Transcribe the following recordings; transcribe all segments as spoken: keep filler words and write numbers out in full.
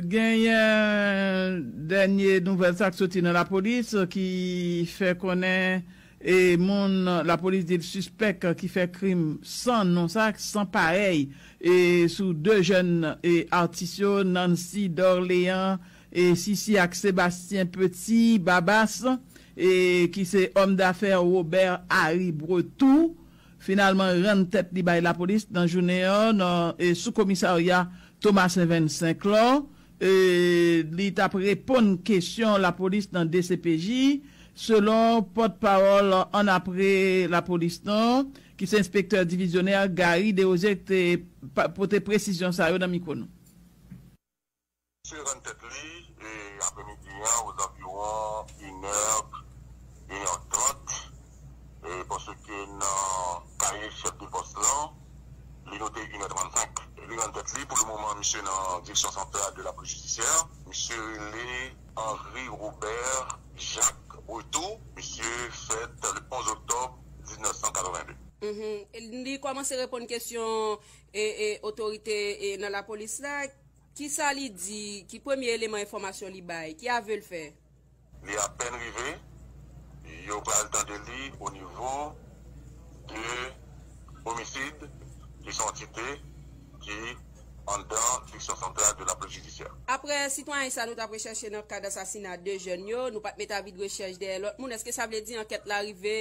Genyen dènye nouvèl sa k soti nan lapolis ki fè konnen e moun lapolis di l sispèk ki fè krim san non sa, san parèy e sou de jèn e atis yo, Nancy Dorléan e Sisi ak Sébastien Petit Babas e ki se òm dafè Robert Harry Bretou finalman rann tèt li bay lapolis nan jounen an nan e sou komisarya Thomasin vennsenk lan. E li t ap reponn kesyon lapolis nan D C P J, selon pòtpawòl annapre lapolis lan, ki se enspektè divizyonè Gary Desrosiers, ki te pa- pote presizyon sa yo nan mikwo nou. Misye rann tèt li e apremidi an, ozanviwon inè, inè trant, e paske nan kaye chèf de pòs lan, li note inè trannsenk. Li rann tèt li, pou le moman, misye nan direksyon santral de la polis jidisyè. Misye rele Henri Robert Jacques Bretou. Misye fèt le onz oktòb diznèf san katrevenndè. Mhm. E li kòmanse reponn kesyon e, e otorite e nan lapolis la. Kisa li di? Ki premye eleman enfòmasyon li bay? Ki avè l fè? Li apèn rive, yo pral tande li o nivo de omisid, ki se yon antite ki anndan direksyon santral de la polis jidisyè. Apre sitwayen sa nou t ap rechèche nan kad asasina de jèn yo, nou pa t met avi de rechèch dèyè lòt moun, èske sa vle di ankèt la rive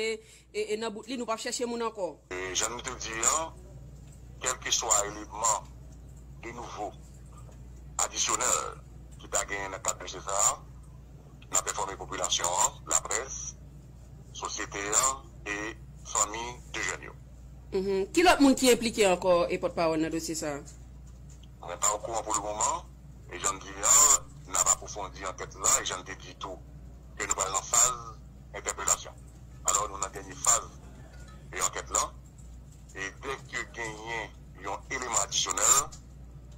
e, e nan bout li, nou p ap chèche moun ankò? E jan nou te di an, kèlkeswa eleman de nouvo adisyonèl ki ta genyen nan kad dosye sa a, n ap enfòme popilasyon an, laprès, sosyete an e fanmi de jèn yo. Mhm. Ki lòt moun ki enplike ankò e pòtpawòl nan dosye sa a? Mwen pa okouran pou le moman, e jan m di a, n ap apwofondi ankèt la, e jan m te di tou, ke nou pral nan faz entèpelasyon. Alò, nou nan dènye faz e ankèt lan, e dèke genyen yon eleman adisyonèl,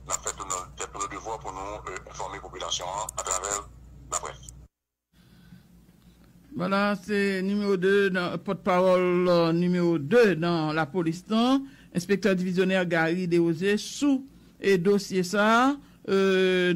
n ap fè tout nou, fè tout nou devwa pou nou e, enfòme popilasyon an atravè laprès. Vwala, se nimewo de nan, pòtpawòl nimewo de nan lapolis lan, enspektè divizyonè Gary Desrosiers sou e dosye sa a, e,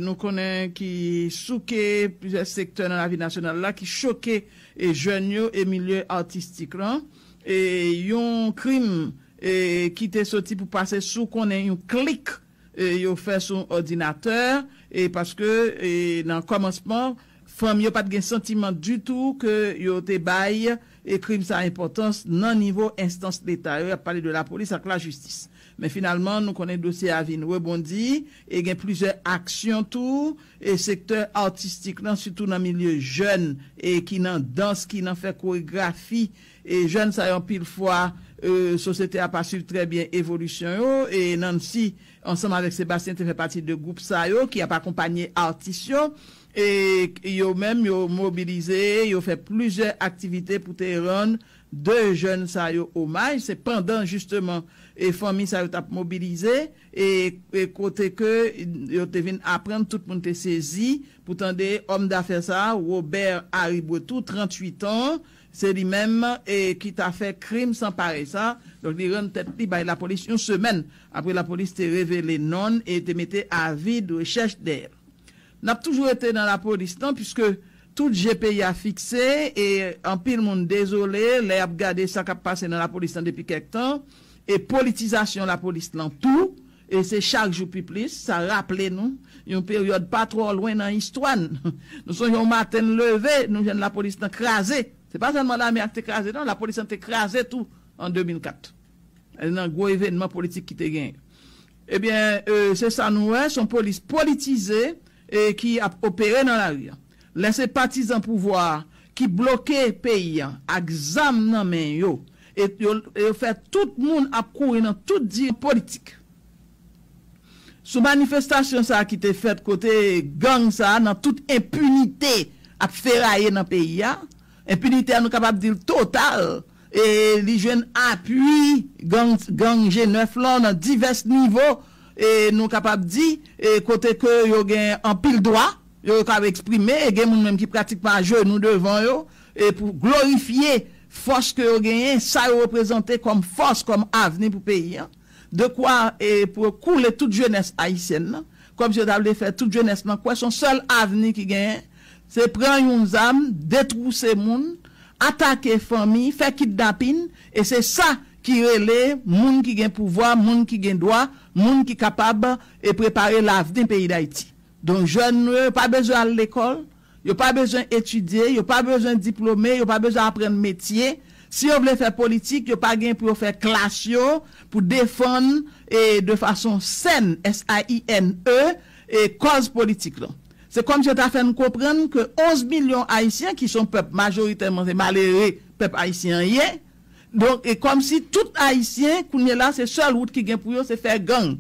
nou konnen ki souke plizyè sektè nan lavi nasyonal la, ki choke e jèn yo e milye atistik lan. E yon krim e ki te soti pou pase sou konnen yon klik e yo fè sou òdinatè, e paske e nan kòmansman, fanm yo pa t gen santiman ditou ke yo te bay e krim sa enpòtans nan nivo enstans leta yo, y ap pale de lapolis ak lajistis. Men finalman, nou konnen dosye a vin rebondi, e gen plizyè aksyon tou, e sektè atistik lan, sitou nan milye jèn, e ki nan dans, ki nan fè koregrafi, e jèn sa yo anpil fwa, e sosyete a pa swiv trè byen evolisyon yo, e Nancy, ansanm avèk Sébastien, te fè pati de gwoup sa yo, ki ap akonpanye atis yo, e yo menm, yo mobilize, yo fè plizyè aktivite pou te rann de jèn sa yo omaj. Se pandan, jisteman, e fanmi sa yo t ap mobilize, e, e kote ke yo te vin aprann, tout moun te sezi pou tande òm dafè sa a, Robert Harry Bretou, tranntuit an, se li menm e ki ta fè krim san parèy sa. Donk, li rann tèt li bay lapolis yon semèn apre lapolis te revele non l e te mete avi de rechèch dèyè l. N ap toujou rete nan lapolis lan, piske tout je peyi a fikse, e anpil moun dezole lè y ap gade sa k ap pase nan lapolis lan depi kèk tan, e politizasyon lapolis lan tou, e se chak jou pi plis, sa raple nou yon peryòd pa twò lwen nan istwa n. Nou sonje yon maten n leve, nou jwenn lapolis lan kraze. Se pa sèlman lame a ki te kraze, non, lapolis lan te kraze tou an de mil kat. Nan gwo evènman politik ki te genyen. Ebyen, e, se sa nou wè, se yon polis politize e ki ap opere nan lari a. Lè se patizan pouvwa a ki bloke peyi a ak zam nan men yo, e yo, e yo fè tout moun ap kouri nan tout direksyon politik. Sou manifestasyon sa a ki te fèt kote gang sa a nan tout enpinite ap feraye nan peyi a, enpinite a nou kapab di l total, e li jwenn apui gang, gang G nèf lan nan divès nivo, e nou kapab di, e kote ke yo gen anpil dwa, yo, yo ka eksprime, e gen moun menm ki pratikman ajenou devan yo, e pou glorifye fòs ke yo genyen, sa yo reprezante kòm fòs, kòm avni pou peyi a. Dekwa, e, pou yo koule tout jenès ayisyèn nan, kòmsi yo ta vle fè tout jenès lan kwè se yon sèl avni ki genyen, se pran yon zam, detwouse moun, atake fanmi, fè kidnapin, e se sa ki rele moun ki gen pouvwa, moun ki gen dwa, moun ki kapab e prepare lavni peyi Dayiti. Donk, jèn nou yo, yo pa bezwen al lekòl, yo pa bezwen etidye, yo pa bezwen diplome, yo pa bezwen aprann metye. Si yo vle fè politik, yo pa gen pou yo fè klas yo pou defann e de fason sèn, S A I N E, e kòz politik lan. Se kòmsi yo ta fè n konprann ke onz milyon Ayisyen, ki se yon pèp majoritèman se malere pèp ayisyen an ye, donk, e kòmsi tout Ayisyen, kounye la, se sèl wout ki gen pou yo, se fè gang.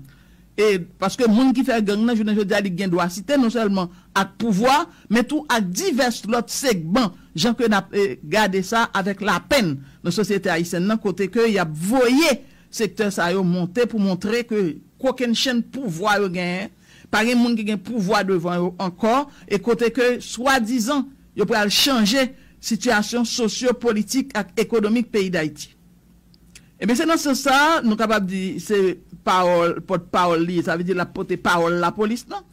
E paske moun ki fè gang nan, jounen jodi a, li gen dwa site non sèlman ak pouvwa, men tou ak divès lòt segman, jan ke n ap e, gade sa avèk lapenn nan sosyete ayisyèn nan, kote ke y ap voye sektè sa yo monte pou montre ke kokennchenn pouvwa yo genyen, pa gen moun ki gen pouvwa devan yo ankò, e kote ke swadizan yo pral chanje sitiyasyon sosyo-politik ak ekonomik peyi Dayiti. Ebyen, se nan sans sa a, nou kapab di se pawòl, pòtpawòl li ye, sa vle di l ap pote pawòl lapolis lan.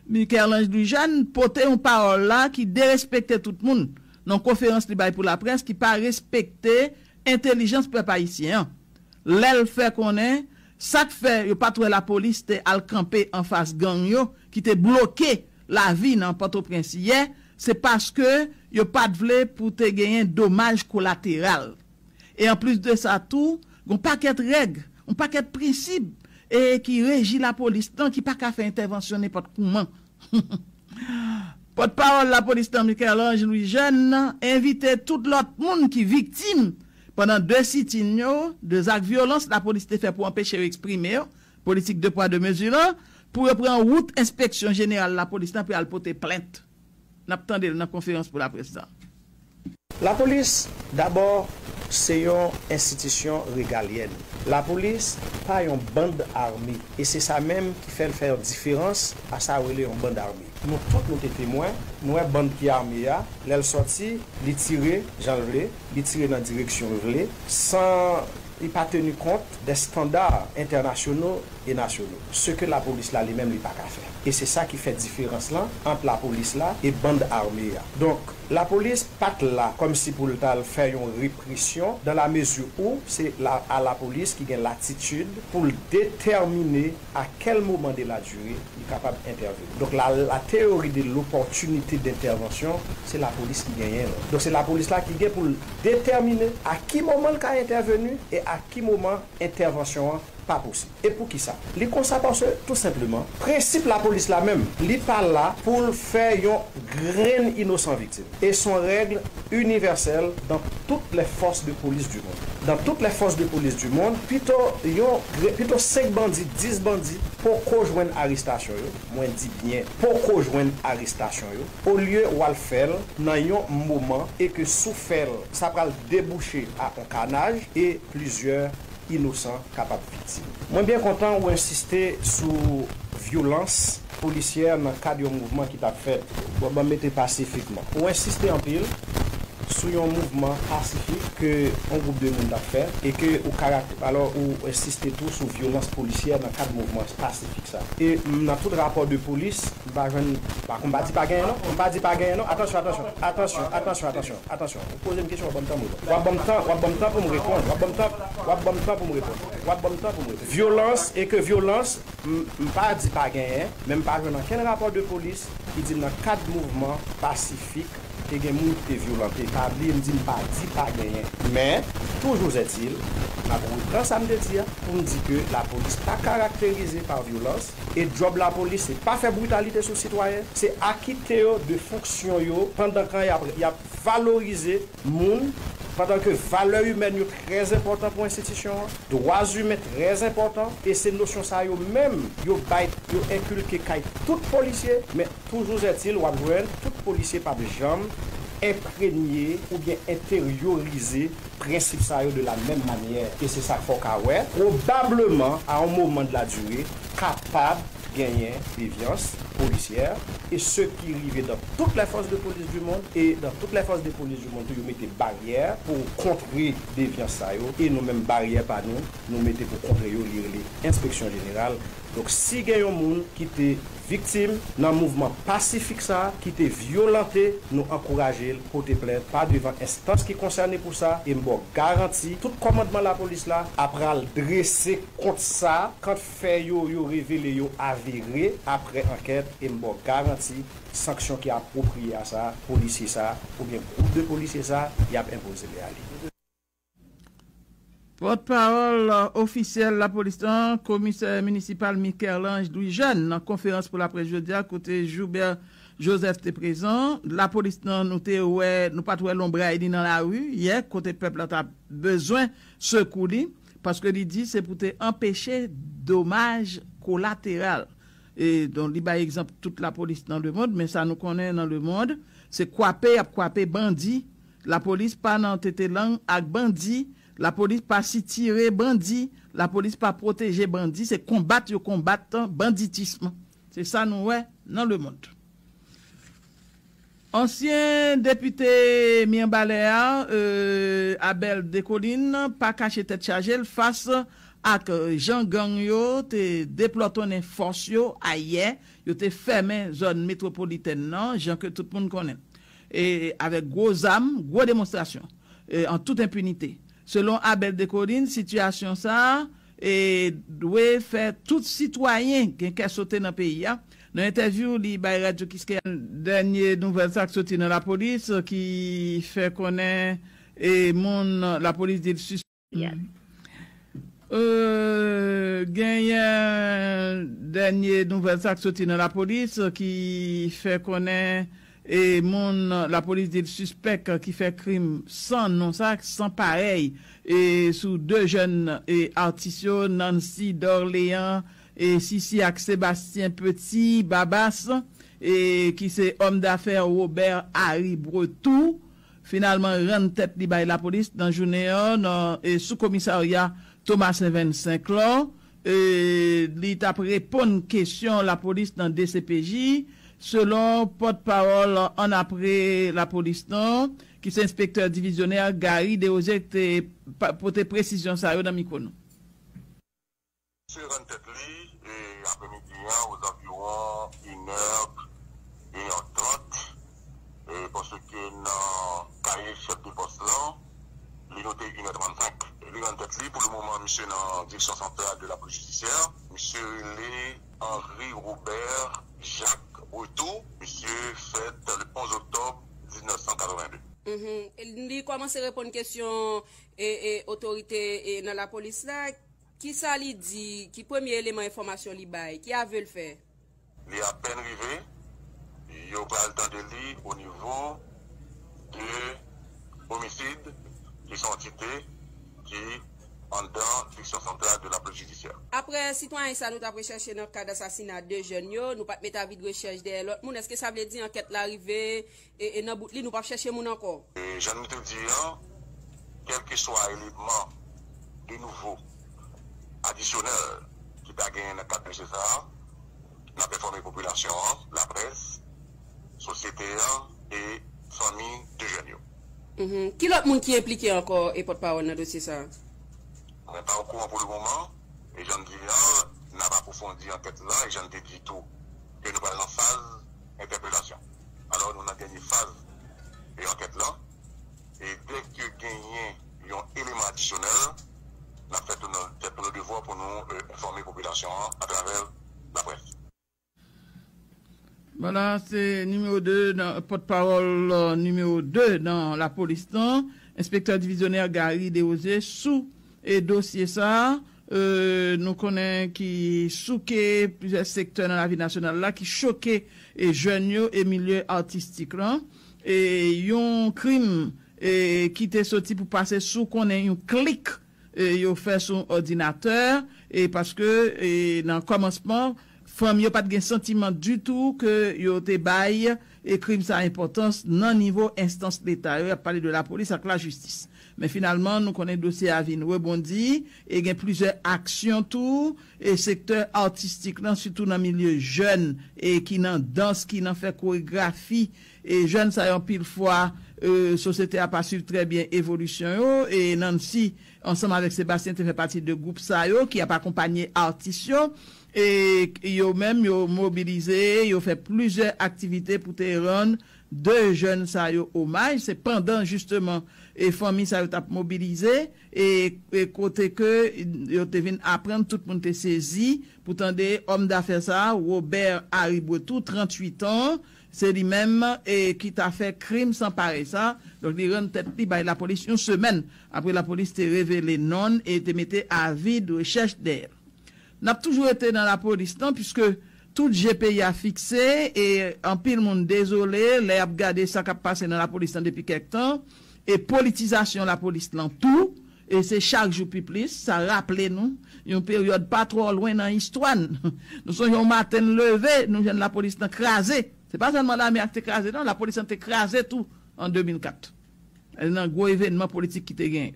Michel-Ange Louis-Jeune pote yon pawòl la ki derespekte tout moun nan yon konferans li bay pou laprès ki pa respekte entèlijans pèp ayisyen an. Lè l fè konnen sa k fè yo pa t wè lapolis te al kanpe anfas gang yo ki te bloke lavi nan Pòtoprens yè, se paske yo pa t vle pou te genyen domaj kolateral. E anplis de sa tou, gen yon pakèt règ, yon pakèt prensip e ki reji lapolis lan ki pa ka fè entèvansyon nenpòt kouman. Pòtpawòl lapolis lan, Michel-Ange Louis-Jeune, envite tout lòt moun ki viktim pandan de sitin yo, de zak vyolans lapolis te fè pou anpeche yo eksprime yo, politik de pwa de mezi lan, pou yo pran wout enspeksyon jeneral lapolis lan pou y al pote plent. N ap tande l nan konferans pou laprès sa. Lapolis, dabò, se yon enstitisyon regalyèn. Lapolis pa yon band ame, e se sa menm ki fè l fè yon diferans a sa yo rele yon band ame. Nou tout nou te temwen, nou wè band ki ame a, lè l sòti, li tire jan l vle, li tire nan direksyon l vle, san li pa teni kont dè estanda entènasyonal e nasyonal, ce que lapolis la li menm li pa ka fè. E se sa ki fè diferans lan ant lapolis la e band ame a. Donk, lapolis pa t la kòmsi pou l t al fè yon represyon, dans la mesure où se la, a lapolis ki gen latitid pou l detèmine à quel moment de la durée li kapab entèveni. Donk, la, la théorie de l'opportunité d'intervention, se lapolis ki genyen l. Donk, se lapolis la ki gen pou l detèmine a ki moman l ka entèveni e a ki moman entèvansyon an pa posib. E poukisa? Li konsa paske, tou senpleman, prensip lapolis la menm, li pa la pou l fè yon grenn inosan viktim. Et son règle universelle dans toutes les forces de police du monde. Dans toutes les forces de police du monde, pito yon, pito senk bandi, dis bandi poko jwenn arestasyon yo, mwen di byen, poko jwenn arestasyon yo, olye w al fè l nan yon moman e ke si w fè l, sa pral debouche a yon kanaj e plizyè inosan kapab viktim. Mwen byen kontan ou ensiste sou vyolans polisyè nan kad yon mouvman ki t ap fèt, bon, ban m mete pasifikman. Ou ensiste anpil sou yon mouvman pasifik ke yon gwoup de moun t ap fè e ke ou karak-, alò ou ensiste tou sou vyolans polisyè nan kad mouvman pasifik sa. E m, nan tout rapò de polis, m pa jwenn, pa, m pa di pa genyen non, m pa di pa genyen non, atansyon, atansyon, atansyon, atansyon, atansyon, atansyon. Ou poze m kesyon, w ap ban m tan pou m reponn. W ap ban m tan, w ap ban m tan pou m reponn. W ap ban m tan pou m reponn. W ap ban m tan pou m reponn. Vyolans e ke vyolans, m, m pa di pa genyen, men m pa jwenn ankenn rapò de polis ki di nan kad mouvman pasifik, te gen moun ki te vyolante. Pa bliye m di m pa di pa genyen. Men, toujours est-il, m ap repran sa m te di a, pou m di ke lapolis pa karakterize pa vyolans, e djòb lapolis, se pa fè britalite sou sitwayen, se akite yo de fonksyon yo pandan kan y ap, y ap valorize moun, pandan ke valè imèn yo trè enpòtan pou enstitisyon an, dwa imen trè enpòtan, e se nosyon sa yo menm yo bay, yo enkilke kay tout polisye, men toujours est-il, w ap jwenn tout polisye p ap janm enpremye oubyen enteryorize prensip sa yo de la menm manyè. E se sa k fè w ka wè, probableman, à un moment de la durée, kapab genyen devyans polisyè, e se ki rive dans toutes les forces de police du monde, e dans toutes les forces de police du monde tou, yo mete baryè pou kontre devyans sa yo, e nou menm baryè pa nou, nou mete pou kontre yo, li rele enspeksyon jeneral. Donk, si gen yon moun ki te viktim nan mouvman pasifik sa a ki te vyolante, nou ankouraje l pote plent pa devan enstans ki konsène pou sa, e m ba w garanti tout kòmandman lapolis la ap pral drese kont sa, kant fè yo, yo revele yo avere apre ankèt, e m ba w garanti sanksyon ki apwopriye a sa, polisye sa, oubyen gwoup de polisye sa, y ap enpoze li a li. Pòtpawòl ofisyèl lapolis lan, komisè minisipal Michel-Ange Louis Jeune, nan konferans pou laprès jodi a, kote Joubert Joseph te prezan, lapolis lan, nou te wè, nou pa t wè lonbray li nan lari yè, kote pèp la t ap bezwen sekou li, paske li di se pou te anpeche domaj kolateral. E, donk, li bay egzanp tout lapolis nan lemonn, men sa nou konnen nan lemonn, se kwape y ap kwape bandi. Lapolis pa nan tete lang ak bandi, lapolis pa sitire bandi, lapolis pa pwoteje bandi, se konbat yo konbat banditism. Se sa nou wè nan lemonn. Ansyen depite Mirebalais a, euh, Abel Descollines, pa kache tèt chaje l fas ak jan gang yo te deplòtonnen fòs yo ayè, yo te fèmen zòn metwopolitèn nan, jan ke tout moun konnen. E avèk gwo zam, gwo demonstrasyon, e an tout enpinite. Selon Abel Descollines, sitiyasyon sa a, e, dwe fè tout sitwayen gen kè sote nan peyi a. Nan entèvyou li bay Radyo Kiskeya, dènye nouvèl sa k soti nan lapolis ki fè konnen, e, moun lapolis di l sis- Euh, genyen dènye nouvèl sa k soti nan lapolis ki fè konnen, e, moun lapolis di l sispèk ki fè krim san non sa, san parèy, e, sou de jèn, e, atis yo, Nancy Dorléan, e, Sisi ak Sébastien Petit Babas, e, ki se òm dafè Robert Harry Bretou, finalman rann tèt li bay lapolis nan jounen an nan, e, sou komisarya Thomasin vennsenk lan, e, li t ap reponn kesyon lapolis nan D C P J, selon pòtpawòl annapre lapolis lan, ki se enspektè divizyonè Gary Desrosiers, ki te pa- pote presizyon sa yo nan mikwo nou. Misye rann tèt li, e, aprèmidi an, ozanviwon inè, inè trant, e, paske nan kaye chèf de pòs lan, li note inè trannsenk. E li rann tèt li, pou le moman, misye nan direksyon santral de la polis jidisyè. Misye rele Henri Robert Jacques Bretou. Misye fèt le onz oktòb diznèf san katrevenn de. Mhm. E li kòmanse reponn kesyon, e, e, otorite, e, nan lapolis la. Kisa li di? Ki premye eleman enfòmasyon li bay? Ki avwe l fè? Li apèn rive, yo pral tande li o nivo de omisid, ki se yon antite ki anndan Direksyon Santral de la Polis Jidisyè. Apre sitwayen sa nou t ap rechèche nan kad asasina de jèn yo, nou pa t met avi de rechèch dèyè lòt moun, èske sa vle di ankèt la rive e, e nan bout li, nou p ap chèche moun ankò. E, jan nou te di an, kèlkeswa eleman de nouvo, adisyonèl ki ta genyen nan kad dosye sa a, n ap enfòme popilasyon an, laprès, sosyete an e fanmi de jèn yo. Mhm. Ki lòt moun ki enplike ankò e pòtpawòl nan dosye sa a? Mwen pa okouran pou le moman, e jan m di an, n ap apwofondi ankèt la, e jan m te di tou, ke nou pral nan faz entèpelasyon. Alò, nou nan dènye faz e ankèt lan, e dèke genyen yon eleman adisyonèl, n ap fè tout nou, fè tout nou devwa pou nou, e, enfòme popilasyon an atravè laprès. Vwala, se nimewo de nan, pòtpawòl, e, nimewo de nan lapolis lan, enspektè divizyonè Gary Desrosiers sou, e, dosye sa a, e, nou konnen ki souke plizyè sektè nan lavi nasyonal la, ki choke, e, jèn yo e milye atistik lan. E yon krim, e, ki te soti pou pase sou konnen yon klik e, yo fè sou òdinatè, e paske, e, nan kòmansman, fanm yo pa t gen santiman ditou ke yo te bay, e, krim sa enpòtans nan nivo enstans leta yo, y ap pale de lapolis ak lajistis. Men finalman, nou konnen dosye a vin rebondi, e gen plizyè aksyon tou, e sektè atistik lan, sitou nan milye jèn, e ki nan dans, ki nan fè koregrafi, e jèn sa yo anpil fwa, e, sosyete a pa swiv trè byen evolisyon yo, e Nancy ansanm avèk Sébastien te fè pati de gwoup sa yo ki ap akonpanye atis yo. E yo menm, yo mobilize, yo fè plizyè aktivite pou te rann de jèn sa yo omaj. Se pandan, jisteman, e fanmi sa yo t ap mobilize, e, e kote ke yo te vin aprann, tout moun te sezi pou tande òm dafè sa, Robert Harry Bretou, tranntuit an, se li menm, e ki ta fè krim san parèy sa. Donk, li rann tèt li bay lapolis yon semèn apre lapolis te revele non l e te mete avi de rechèch dèyè l. N ap toujou rete nan lapolis lan, piske tout je peyi a fikse, e anpil moun dezole lè y ap gade sa k ap pase nan lapolis lan depi kèk tan, e politizasyon lapolis lan tou, e se chak jou pi plis. Sa raple nou yon peryòd pa twò lwen nan istwa n. Nou sonje yon maten n leve, nou jwenn lapolis lan kraze. Se pa sèlman lame a ki te kraze, non, lapolis lan te kraze tou an de mil kat. Nan gwo evènman politik ki te genyen.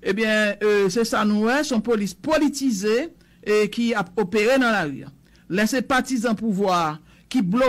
Ebyen, e, se sa nou wè, se yon polis politize, e, ki ap opere nan lari a. Lè se patizan pouvwa a ki bloke